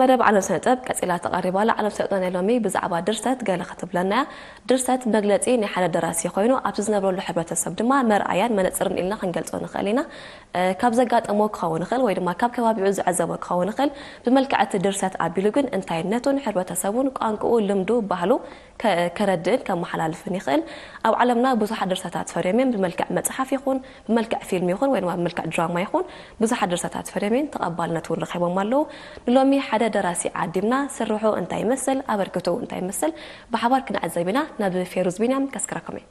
መደብ ዓለም ስነ ጥበብ ቀጺላ ተቐሪባ ኣላ። ዓለም ስነ ጥበብ ናይ ሎሚ ብዛዕባ ድርሰት ገለ ክትብለና እያ። ድርሰት መግለጺ ናይ ሓደ ደራሲ ኮይኑ፣ ኣብቲ ዝነብረሉ ሕብረተሰብ ድማ መርኣያን መነጽርን ኢልና ክንገልጾ ንኽእል ኢና። እ፣ ካብ ዘጋጠሞ ክኸውን ይኽእል ወይ ድማ ካብ ከባቢኡ ዝዕዘቦ ክኸውን ይኽእል። ብመልክዕ እቲ ድርሰት ኣቢሉ ግን እንታይነቱን ሕብረተሰቡን ቋንቋኡ፣ ልምዱ፣ ባህሉ ከ-፣ ከረድእን ከመሓላልፍን ይኽእል። ኣብ ዓለምና ብዙሓት ድርሰታት ፈርዮም እዮም። ብመልክዕ መጽሓፍ ይኹን ብመልክዕ ፊልም ይኹን ወይ ድማ ብመልክዕ ድራማ ይኹን ብዙሓት ድርሰታት ፈርዮም እዮም። ተቐባልነት እውን ረኺቦም ኣለዉ። ንሎሚ ሓደ ደራሲ ዓዲምና፣ ስርሑ እንታይ ይመስል፣ ኣበርክቶኡ እንታይ ይመስል ብሓባር ክንዕዘብ ኢና። ናብ ፌሩዝ ቢንያም ከስክረኩም እየ።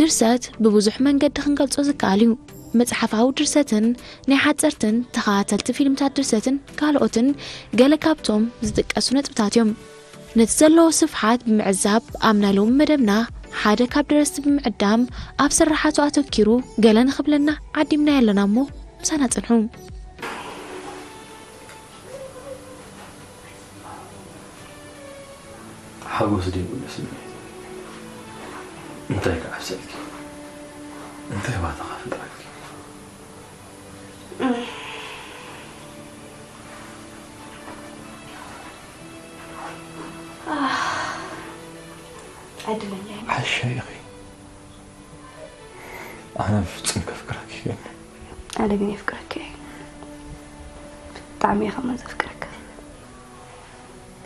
ድርሰት ብብዙሕ መንገዲ ክንገልጾ ዝከኣል እዩ። መጽሓፋዊ ድርሰትን ናይ ሓጸርትን ተኸታተልቲ ፊልምታት ድርሰትን ካልኦትን ገለ ካብቶም ዝጥቀሱ ነጥብታት እዮም። ነቲ ዘለዎ ስፍሓት ብምዕዛብ፣ ኣብ ናይ ሎሚ መደብና ሓደ ካብ ደረስቲ ብምዕዳም፣ ኣብ ስርሓቱ ኣተኪሩ ገለ ንኽብለና ዓዲምናዮ ኣለና እሞ ምሳና ጽንሑ። ሓጎስ ዘይብሉ ስምዒት። እንታይ ክዓብሰልኪ? እንታይ ባታ ከፍጥረልኪ? ዕድለኛ እየ። ዓሻ ኢኺ። ኣነ ብፍጹም ከፍቅረኪ ይገኒ። ኣነ ግን የፍቅረኪ እየ። ብጣዕሚ እየ ከማን ዘፍቅረካ።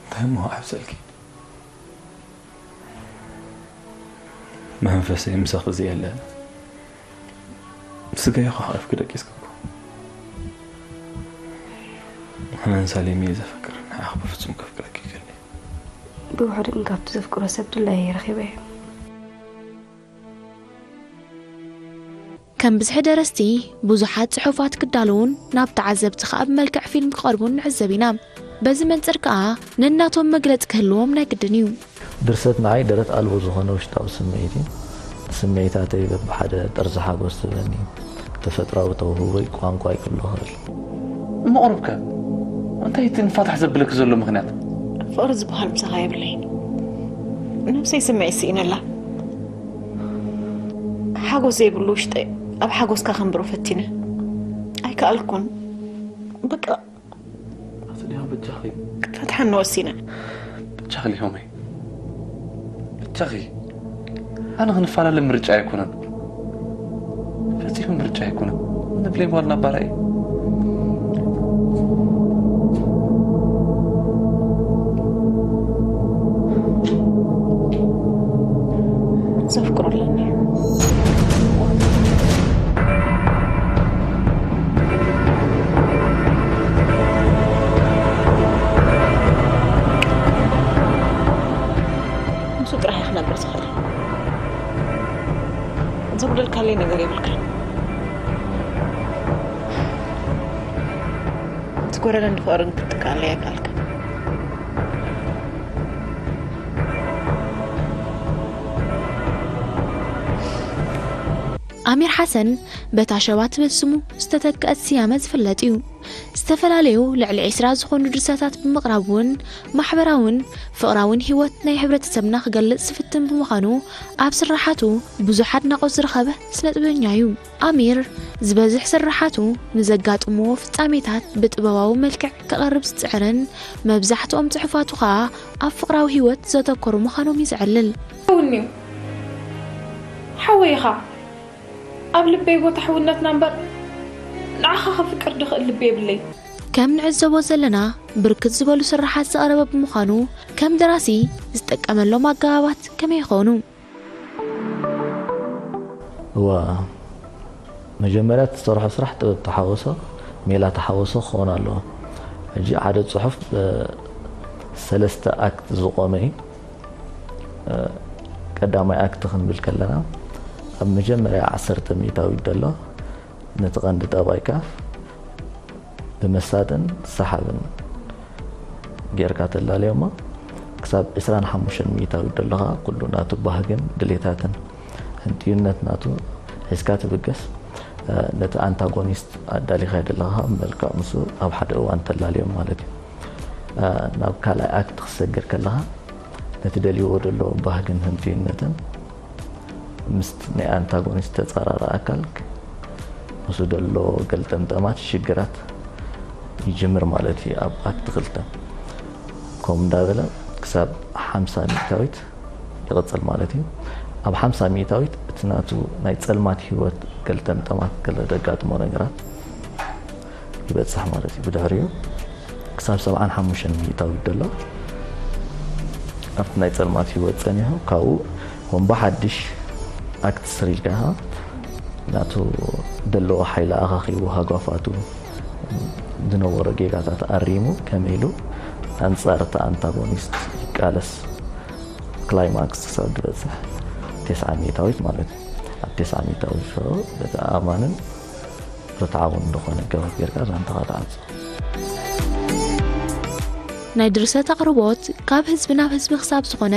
እንታይ እሞ ዓብሰልኪ? መንፈሰይ ምሳኺ ዘየለ፣ ስጋይ ከሕረፍኪ ደቂስኪ እኮ። ኣነ ንሳሌም እየ ዘፍቅር፣ ንዓኺ ብፍጹም ከፍቅረኪ ይገኒ። ብውሕዱ ግን ካብቲ ዘፍቅሮ ሰብ ድላየይ ረኺበ እየ። ከም ብዝሒ ደረስቲ ብዙሓት ጽሑፋት ክዳለዉን ናብ ተዓዘብቲ ከኣ ብመልክዕ ፊልም ክቐርቡን ንዕዘብ ኢና። በዚ መንጽር ከኣ ነናቶም መግለጺ ክህልዎም ናይ ግድን እዩ። ድርሰት ንዓይ ደረት ኣልቦ ዝኾነ ውሽጣዊ ስምዒት እዩ። ስምዒታተይ በብሓደ ጥርዚ ሓጎስ ትህበኒ። ተፈጥሮኣዊ ተውህቦይ ቋንቋይ ክብሎ እኽእል። እሞ ቁሩብከ እንታይ እቲ ንፋታሕ ዘብለኪ ዘሎ ምኽንያት? ፍቕሪ ዝበሃል ምሳኻ የብለይን። ነብሰይ ስምዒት ስኢነላ። ሓጎስ ዘይብሉ ውሽጠይ ኣብ ሓጎስካ ከንብሮ ፈቲነ። ኣይከኣልኩን። በቃ ኣቲ ዲያ በጃኺ። ክትፈትሓኒ ወሲነ። በጃኺ ሊሆመይ። በጃኺ። ኣነ ክንፈላለ ምርጫ ኣይኮነን። ፈጺሙ ምርጫ ኣይኮነን። ንብሌን ዋልና ባራይ። ዘፍቅሮ ኣለኒ። ምስኡ ጥራሕ እየ ክነግር ዝኽእል። ዘጉደልካለይ ነገር የብልካን። እቲ ጎደለን ፍቕርን ክትከኣለይ ኣይከኣልካን። ኣሚር ሓሰን በታ ሸባ ትብል ስሙ ዝተተክአት ስያመ ዝፍለጥ እዩ። ዝተፈላለዩ ልዕሊ ዕስራ ዝኾኑ ድርሰታት ብምቕራብ እውን ማሕበራውን ፍቕራውን ህይወት ናይ ሕብረተሰብና ክገልጽ ዝፍትን ብምዃኑ ኣብ ስራሓቱ ብዙሕ ኣድናቖት ዝረኸበ ስነ ጥበበኛ እዩ። ኣሚር ዝበዝሕ ስራሓቱ ንዘጋጥምዎ ፍጻሜታት ብጥበባዊ መልክዕ ከቕርብ ዝጽዕርን መብዛሕትኦም ጽሑፋቱ ኸኣ ኣብ ፍቕራዊ ህይወት ዘተኮሩ ምዃኖም እዩ ዘዕልል። እውን እዩ። ሓወይ ኢኻ። ኣብ ልበይ ቦታ ሕውነትና እምበር ንዓኻ ከፍቅር ድኽእል ልቢ የብለይ። ከም ንዕዘቦ ዘለና ብርክት ዝበሉ ስራሓት ዘቕረበ ብምዃኑ ከም ደራሲ ዝጥቀመሎም ኣገባባት ከመይ ይኾኑ? እዋ መጀመርያ እትሰርሖ ስራሕ ጥበብ ተሓወሶ ሜላ ተሓወሶ ክኸውን ኣለዎ። ሕጂ ሓደ ፅሑፍ ሰለስተ ኣክት ዝቆመ እዩ። ቀዳማይ ኣክት ክንብል ከለና ኣብ መጀመርያ ዓሰርተ ሚእታዊት ደሎ ነቲ ቀንዲ ጠባይካ ብመሳጥን ሰሓብን ጌርካ ተላለዮሞ፣ ክሳብ ዕስራን ሓሙሽተን ሚእታዊት ደሎ ኸኣ ኩሉ ናቱ ባህግን ድሌታትን ህንጥዩነት ናቱ ሒዝካ ትብገስ። ነቲ ኣንታጎኒስት ኣዳሊኻዮ ደለኻ መልክዕ ምስኡ ኣብ ሓደ እዋን ተላልዮም ማለት እዩ። ናብ ካልኣይ ኣክት ክሰግር ከለኻ ነቲ ደልይዎ ደሎ ባህግን ህንጥዩነትን ምስቲ ናይ ኣንታጎኒስት ተጻራሪ ኣካል ምስኡ ደሎ ገልጠምጠማት ሽግራት ይጅምር ማለት እዩ። ኣብ ኣክት ክልተ ከምኡ እንዳበለ ክሳብ ሓምሳ ሚእታዊት ይቕጽል ማለት እዩ። ኣብ ሓምሳ ሚእታዊት እቲ ናቱ ናይ ጸልማት ህይወት ገልጠምጠማት ገለ ደጋጥሞ ነገራት ይበጽሕ ማለት እዩ። ብድሕሪኡ ክሳብ ሰብዓን ሓሙሽተን ሚእታዊት ደሎ ኣብቲ ናይ ጸልማት ህይወት ጸኒሑ ካብኡ ወንባ ሓድሽ ኣክት ስሪ ኢልካ ናቱ ደለዎ ሓይሊ ኣኻኺቡ ሃጓፋቱ ዝነበሮ ጌጋታት ኣሪሙ ከመይ ኢሉ ኣንጻር እቲ ኣንታጎኒስት ይቃለስ ክላይማክስ ክሳብ ዝበጽሕ ተስዓ ሚእታዊት ማለት እዩ። ኣብ ተስዓ ሚእታዊት ሾ በቲ ኣማንን ርትዓውን ዝኾነ ገባብ ጌርካ ዛንታኻ ትዓጽ። ናይ ድርሰት ኣቕርቦት ካብ ህዝቢ ናብ ህዝቢ ክሳብ ዝኾነ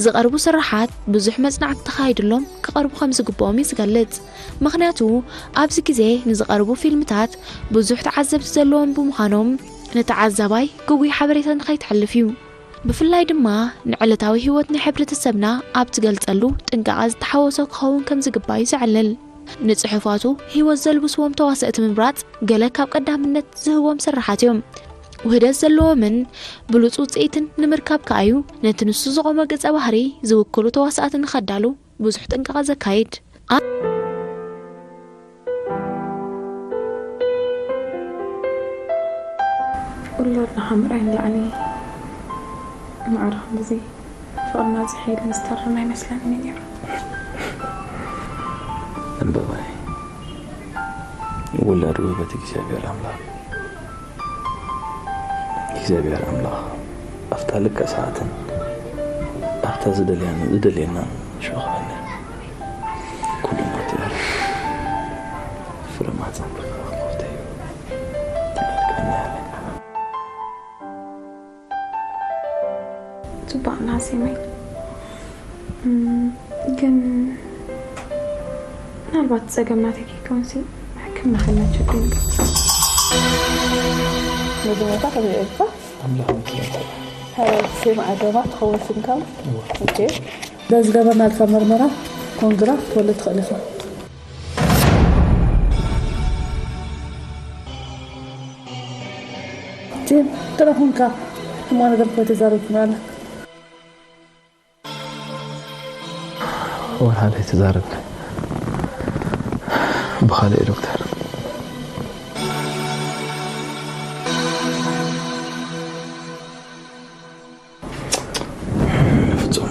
ዝቐርቡ ስርሓት ብዙሕ መጽናዕቲ ተኻይድሎም ክቐርቡ ከም ዝግብኦም እዩ ዝገልጽ። ምኽንያቱ ኣብዚ ግዜ ንዝቐርቡ ፊልምታት ብዙሕ ተዓዘብቲ ዘለዎም ብምዃኖም ንተዓዛባይ ግጉይ ሓበሬታ ንኸይተሕልፍ እዩ። ብፍላይ ድማ ንዕለታዊ ህይወት ናይ ሕብረተሰብና ኣብ ትገልጸሉ ጥንቃቐ ዝተሓወሶ ክኸውን ከም ዝግባእ እዩ ዘዕልል። ንጽሑፋቱ ህይወት ዘልብስዎም ተዋሰእቲ ምምራጽ ገለ ካብ ቀዳምነት ዝህቦም ስርሓት እዮም። ውህደት ዘለዎምን ብሉጽ ውጽኢትን ንምርካብ ከኣ እዩ ነቲ ንሱ ዝቖሞ ገጸ ባህሪ ዝውክሉ ተዋሳእቲ ንኸዳሉ ብዙሕ ጥንቃቐ ዘካይድ። ውላድና ካብ ምርኣይ ንላዕሊ ማዕረ ክንድዚ ፍቕርና ዝሕይል ዝተርም ኣይመስለንን እዩ ነይሩ። ዕምበባይ ውላድ ውህበት እግዚኣብሔር ኣምላኽ እግዚኣብሔር ኣምላኽ ኣብታ ልክዕ ሰዓትን ኣብታ ዝደልያን ዝደልየናን ሽዑ ክበኒ ኩሉ ሞት ይበል ፍረ ማህፀን ብርካ ክሞት እዩ። ጽቡቕ ናሲመይ ግን ምናልባት ጸገም ናተይ ከይከውንሲ ሕክምና ከናቸግር መጀመርታ ከመይ ዕልካ ኣምላኽ ምስለካ ሰይማ ኣደማ ትኸውን ስምካ ኦኬ በዚ ገበርናልካ መርመራ ኮንግራ ክትወልድ ትኽእል ኢኻ ቲም ጥረ ኩንካ ሕማቕ ነገር እኮ ተዛረብኩና ኣላ ወላ ዘይተዛረብና ብኻልእ ዶክተር ፍጹም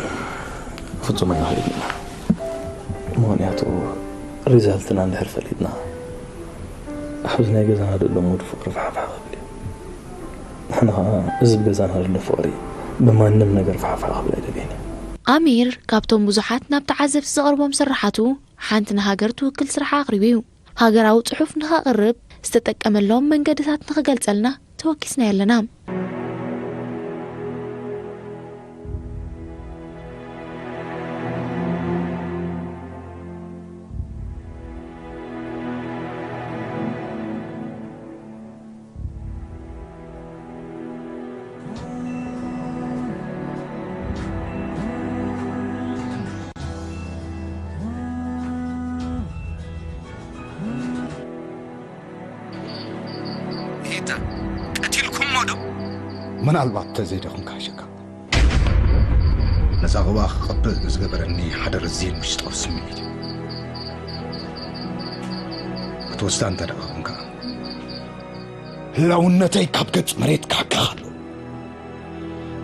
ፍጹም ኣይንኽእል ኢና ምኽንያቱ ሪዛልትና እንድሕር ፈሊጥና ኣብዚ ናይ ገዛና ዘሎ ሙድ ፍቕሪ ፋሕፋሕ ክብል እዩ ንሕና ኸዓ እዚ ብገዛና ዘሎ ፍቕሪ ብማንም ነገር ፋሕፋሕ ክብል ኣይደልየን እዩ ኣሚር ካብቶም ብዙሓት ናብ ተዓዘብቲ ዘቕርቦም ስርሓቱ ሓንቲ ንሃገር ትውክል ስራሕ ኣቕሪቡ እዩ ሃገራዊ ጽሑፍ ንኸቕርብ ዝተጠቀመሎም መንገድታት ንኽገልጸልና ተወኪስናዮ ኣለና። ሄታ ቀቲልኩሞ ዶ? ምናልባት ተዘይደኹም ክሕሸካ ነዛ ቕብኣ ክቐብእ ዝገበረኒ ሓደ ረዚን ውሽጣዊ ስምዒት እዩ ክትወስዳ እንተ ደኣ ኹንካ ህላውነተይ ካብ ገጽ መሬት ክሓክኽ ኣለዎ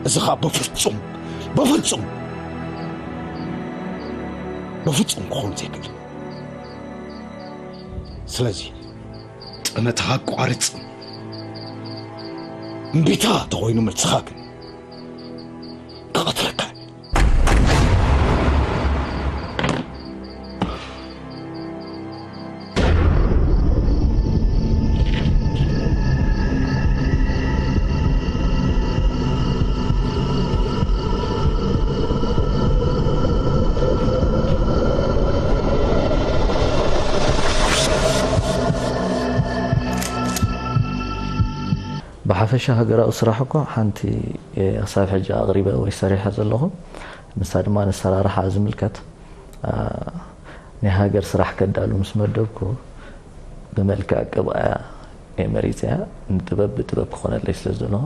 እዚ ኸኣ ብፍጹም ብፍጹም ብፍጹም ክኸውን ዘይክእል ስለዚ ጠመትኻ ኣቋርጽ እምቢታ ተኾይኑ መልስኻ ግን ክቐትለካ ብሓፈሻ ሃገራዊ ስራሕ እኮ ሓንቲ፣ እ፣ ክሳብ ሕጂ ኣቕሪበ ወይ ሰሪሐ ዘለኹ፣ ንሳ ድማ ንሰራርሓ ዝምልከት፣ እ፣ ናይ ሃገር ስራሕ ከዳሉ ምስ መደብኩ፣ ብመልክዕ ቅብኣያ እየ መሪጸያ፣ ንጥበብ ብጥበብ ክኾነለይ ስለ ዝደለኹ፣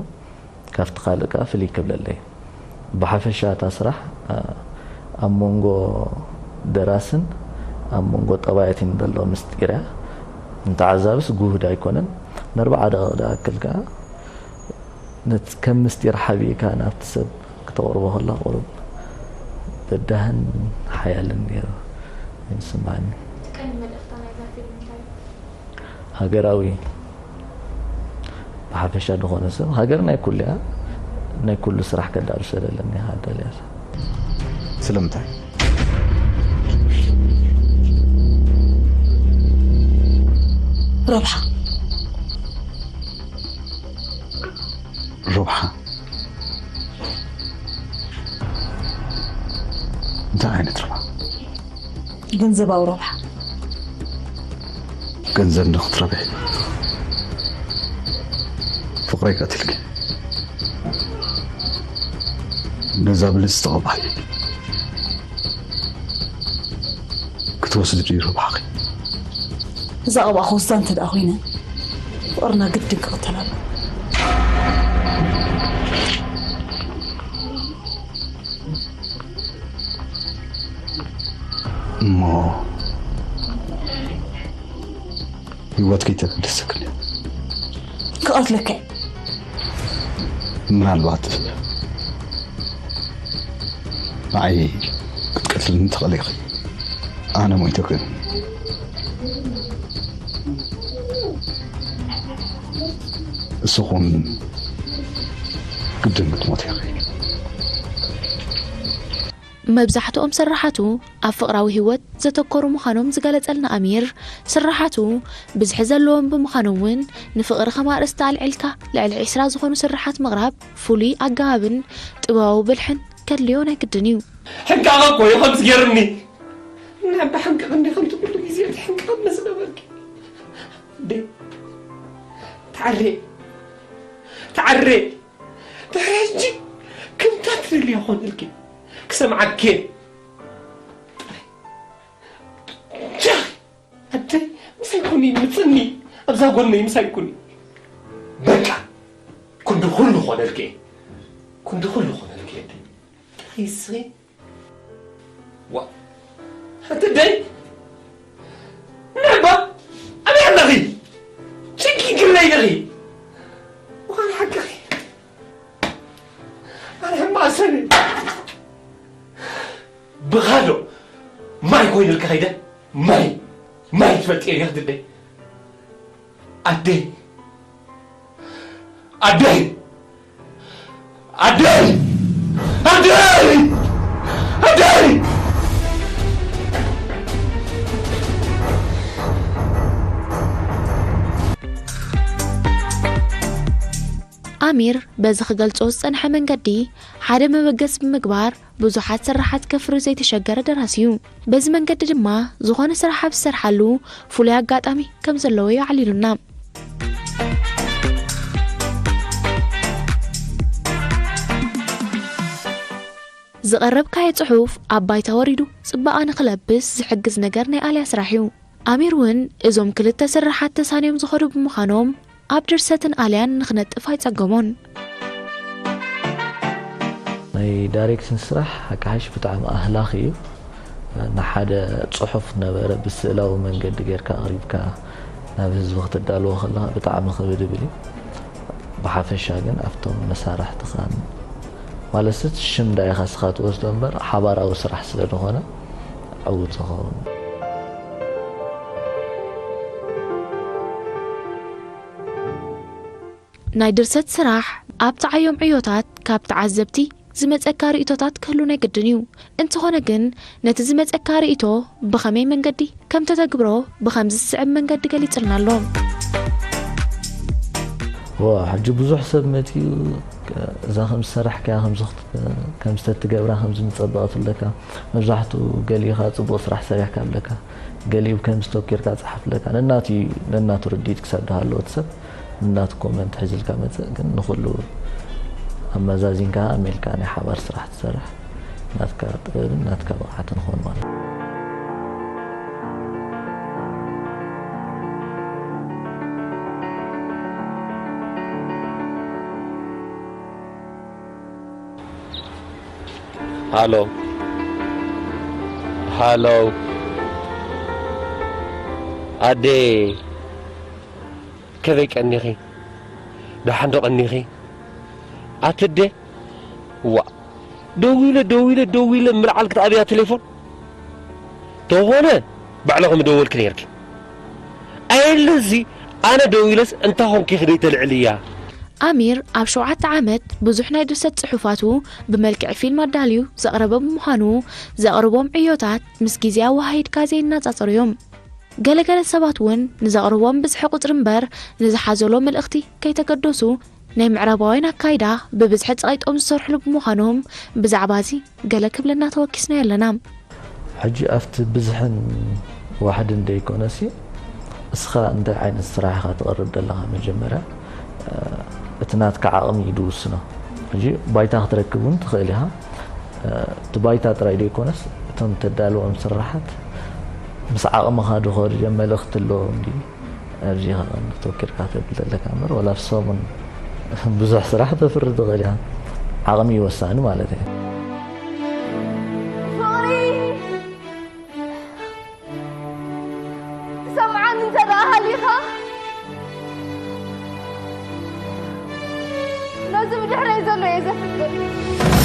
ካብቲ ካልእ ከኣ ፍልይ ክብለለይ። ብሓፈሻ እታ ስራሕ፣ እ፣ ኣብ መንጎ ደራስን ኣብ መንጎ ጠባያትን ዘሎ ምስጢር እያ። ንተዓዛብስ ጉህድ ኣይኮነን። ንኣርብዓ ደቂቕ ዝኣክል ከኣ ነት-፣ ከም ምስጢር ሓቢእካ ናብቲ ሰብ ክተቕርቦ ከላ ቁሩብ በዳህን ሓያልን ነይሩ ይስምዓኒ። እቲ ቀንዲ መልእኽታ ናይዛ ፊልም እንታይ እዩ? ሃገራዊ፣ ብሓፈሻ ዝኾነ ሰብ፣ ሃገር ናይ ኩሉ እያ። ናይ ኩሉ ስራሕ ከዳሉ ሰለለኒ ሃደል እያ። ስለምንታይ? ረብሓ። ረብሓ? እንታይ ዓይነት ረብሓ? ገንዘባዊ ረብሓ። ገንዘብ ንክትረብሒ ፍቕረይ ቀቲልኪ፣ ነዛ ብልጽቲ ቅብኣይ ክትወስዲ ድዩ ረብሓኺ? እዛ ቅብኣ ክወስዳ እንተ ደኣ ኮይነ፣ ፍቕርና ግድን ክቕተል ኣለዎ። እሞ ህይወት ከይተገደሰክን ክቐትለካ እየ። ምናልባት ንዓይ ክትቀትልኒ ትኽእሊ ኢኺ። ኣነ ሞይተ ግን እስኹን ግድን ክትሞት ኢኺ። መብዛሕትኦም ስርሓቱ ኣብ ፍቕራዊ ህይወት ዘተኮሩ ምዃኖም ዝገለጸልና ኣሚር፣ ስርሓቱ ብዝሒ ዘለዎም ብምዃኖም እውን ንፍቕሪ ከም ኣርእስቲ ኣልዒልካ ልዕሊ ዒስራ ዝኾኑ ስርሓት ምቕራብ ፍሉይ ኣገባብን ጥበባዊ ብልሕን ከድልዮ ናይ ግድን እዩ። ሕንቃቐ እኮ እዩ ከምዚ ገይሩኒ። እና ብሓንቀቕ እንዲ ከምቲ ኩሉ ግዜ ትሕንቀቕ ምስ ነበርኪ። ኣደይ፣ ተዓሬ፣ ተዓሬ። ድሕሪ ሕጂ ከምታ ትደልያ ኮነልኪ። ክሰምዓኪ እየ። ጥራይ። ጃ! ኣደይ፣ ምሳይ ኩኒ፣ ምጽኒ። ኣብዛ ጎነይ ምሳይ ኩኒ። በቃ፣ ክንዲ ኩሉ ኮነልኪ እየ። ክንዲ ኩሉ ኮነልኪ እየ። ጥራይ እስኺ ዋ፣ ኣቲ ኣደይ፣ ንዕባ፣ ኣበይ ኣለኺ? ጭንቂ ግለይ ኢኺ። ምዃኑ ሓቅኺ። ኣነ ሕማቕ ሰብ እየ። ብኻዶ ማይ ኮይኑልካ ከይደ፣ ማይ፣ ማይ ትፈልጥ እየ ኣቲ ኣደይ። ኣደይ! ኣደይ! ኣደይ! ኣደይ! ኣደይ! ኣሚር በዚ ክገልጾ ዝጸንሐ መንገዲ ሓደ መበገሲ ብምግባር ብዙሓት ስርሓት ከፍሪ ዘይተሸገረ ደራሲ እዩ። በዚ መንገዲ ድማ ዝኾነ ስራሕ ኣብ ዝሰርሓሉ ፍሉይ ኣጋጣሚ ከም ዘለዎ እዩ ኣዕሊሉና። ዝቐረብካዮ ጽሑፍ ኣብ ባይታ ወሪዱ ጽባቐ ንኽለብስ ዝሕግዝ ነገር ናይ ኣልያ ስራሕ እዩ። ኣሚር እውን እዞም ክልተ ስርሓት ተሳንዮም ዝኸዱ ብምዃኖም ኣብ ድርሰትን ኣልያን ንኽነጥፍ ኣይጸገሞን። ናይ ዳይሬክሽን ስራሕ ሓቂ ሓይሽ ብጣዕሚ ኣህላኺ እዩ። ንሓደ ጽሑፍ ነበረ ብስእላዊ መንገዲ ጌርካ ኣቕሪብካ ናብ ህዝቢ ክተዳልዎ ከለኻ ብጣዕሚ ክብድ ይብል እዩ። ብሓፈሻ ግን ኣብቶም መሳርሕትኻን ማለት ሽም ዳኢኻ ስኻ ትወስዶ እምበር ሓባራዊ ስራሕ ስለ ዝኾነ ዕዉት ዝኸውን። ናይ ድርሰት ስራሕ ኣብቲ ዓዮም ዕዮታት ካብ ተዓዘብቲ ዝመጸካ ርእቶታት ክህሉ ናይ ግድን እዩ። እንተኾነ ግን ነቲ ዝመጸካ ርእቶ ብኸመይ መንገዲ ከም ተተግብሮ ብኸምዚ ዝስዕብ መንገዲ ገሊጽልና ኣሎ። ዋ ሕጂ ብዙሕ ሰብ መጺኡ እዛ ከም ዝሰራሕካያ ከም ዝተትገብራ ከም ዝምጸበቐትለካ መብዛሕትኡ ገሊኡ ከዓ ጽቡቕ ስራሕ ሰሪሕካ ኣለካ ገሊኡ ከም ዝተኪርካ ጸሓፍለካ ነናቱ ነናቱ ርድኢት ክሰድሃለዎ እቲ ሰብ እናት ኮመንት ሒዝልካ መፅእ፣ ግን ንኹሉ ኣመዛዚንካ ኣሜልካ ናይ ሓባር ስራሕ ትሰርሕ ናትካ ጥበብን ናትካ ብቕዓትን ኾን ማለት እዩ። ሃሎ፣ ሃሎ፣ ኣደ፣ ከመይ ቀኒኺ? ደሓን ዶ ቀኒኺ? ኣትደ፣ ዋ፣ ደዊለ፣ ደዊለ፣ ደዊለ፣ ምልዓል ክትኣብያ ቴሌፎን ተኾነ፣ ባዕለኹም ደወልኪ ነይርኪ። ኣየለዚ፣ ኣነ ደዊለስ፣ እንታ ኾንኪ ክደይ ተልዕልያ? ኣሚር ኣብ ሸውዓተ ዓመት ብዙሕ ናይ ድርሰት ጽሑፋቱ ብመልክዕ ፊልም ኣዳልዩ ዘቕረበ ብምዃኑ፣ ዘቕርቦም ዕዮታት ምስ ግዜ ኣወሃሂድካ ዘይነጻጸሩ እዮም። ገለገለ ሰባት እውን ንዘቕርቦም ብዝሒ ቁጽሪ እምበር ንዝሓዘሎ መልእኽቲ ከይተገደሱ ናይ ምዕራባውያን ኣካይዳ ብብዝሒ ጸቒጦም ዝሰርሕሉ ብምዃኖም ብዛዕባ እዚ ገለ ክብለና ተወኪስና ኣለና። ሕጂ ኣብቲ ብዝሕን ዋሕድን ደይኮነሲ፣ እስኻ እንታይ ዓይነት ስራሕ ኢኻ ትቕርብ ዘለኻ? መጀመርያ፣ እ፣ እቲ ናትካ ዓቕሚ እዩ ዝውስኖ። ሕጂ ባይታ ክትረክብ እውን ትኽእል ኢኻ። እ፣ እቲ ባይታ ጥራይ ደይኮነስ፣ እቶም ተዳልዎም ስራሓት ምስ ዓቕምኻ ዶ ከድዮም፣ መልእኽቲ ኣለዎም ድዩ? ኣብዚ ኢኻ ቀንዲ ተወኪልካ ተብል ዘለካ እምበር፣ ዋላ ኣብ ሰሙን ብዙሕ ስራሕ ተፍሪ ትኽእል ኢኻ። ዓቕሚ እዩ ወሳኒ ማለት እዩ። ፍቕሪ ትሰምዓኒ እንተ ደኣ ሃሊኻ፣ ነዚ ብድሕረይ ዘሎ እየ ዘፍቅር።